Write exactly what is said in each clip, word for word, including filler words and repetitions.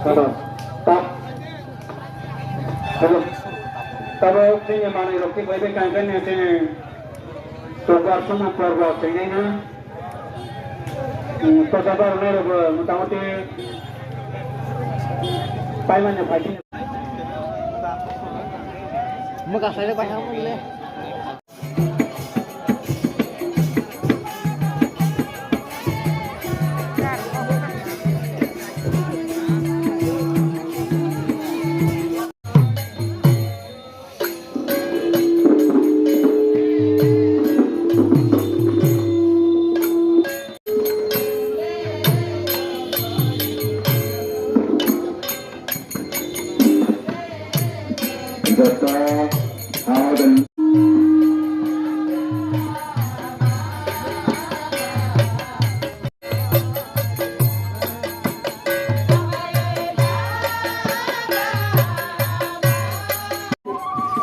Tabok chini manwi rok twi bai bai kang khe chini Chukbar Sumung Porbo twi nai na. Kosa bar nai rok motamuti paimani phai chini. Mwkang sai bai ha mole. Joto haodan.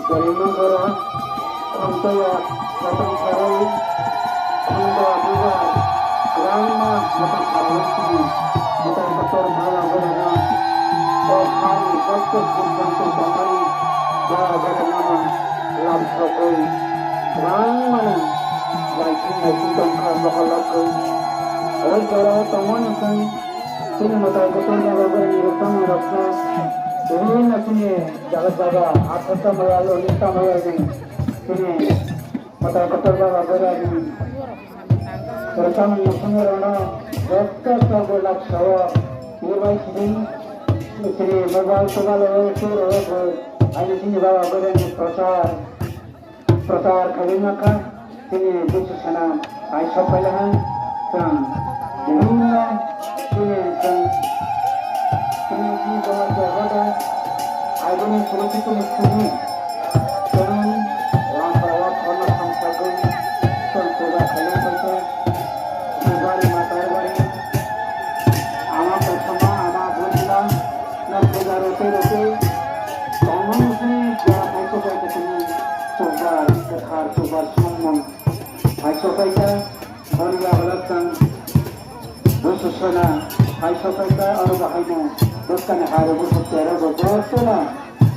Borima borok, Khumtoya, Batang Saroi, Khumba Bubar, Rangma, Batang Saroi Sini, Batang Kotor Bala Borana, O Hari, Kotor Kumpang Kumpang Hari, Bala Borana, Lam Sokoi, Rangmana, Laising Laising Tongkha, Bokolokoi, O Jora Tongmani Sing, Sini Matai Kotor Bala Borani Rukang Roksa, Sini Nasini, Jaga jaga, athar ta maya lo, nista maya ni, chini, matai kotor jaga bera ni, rwchapmung muchungwi rwno, joto sabo lak sao, ni bai chini, chini mobile tobalo, tei rwgo, ani chini baba bera ni prochar. Prochar khailai ma kha, chini busu sana ai sok paila ha, chwng bibhinno chini chwng chini chini joma jaga da, aiboni suru chini chini chwng lamprao khorna samsagwi chwng puja khailai paikha, Bubari Matar Bari, ama Kothoma, ama Bhojila, na puja rote rote, tongmani sini jora paikha bai kachini. Chukbar kwthar, chukbar sumung hai sokaika, boni yagulo chwng busu sona hai sokaika, oro bo haino bwskani hai rok busu tero bo jotono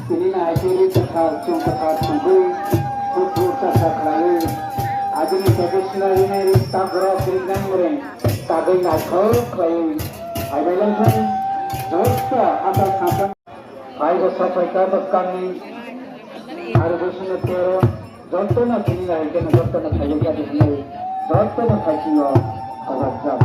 tini nai tini kwthar, chwng kwthar chwngwi, buphur chasa khlaiwi, agini traditional rinai ri tak rok rinai mureng tagwi naithok khlaiwi, hai bai lai thang joto asal samsang. Hai bo sapai ta bwskangni, aro bwswngno tero, jotono tini hai khe jotono khaijak ya hinwi, jotono thaisingo khajak jak.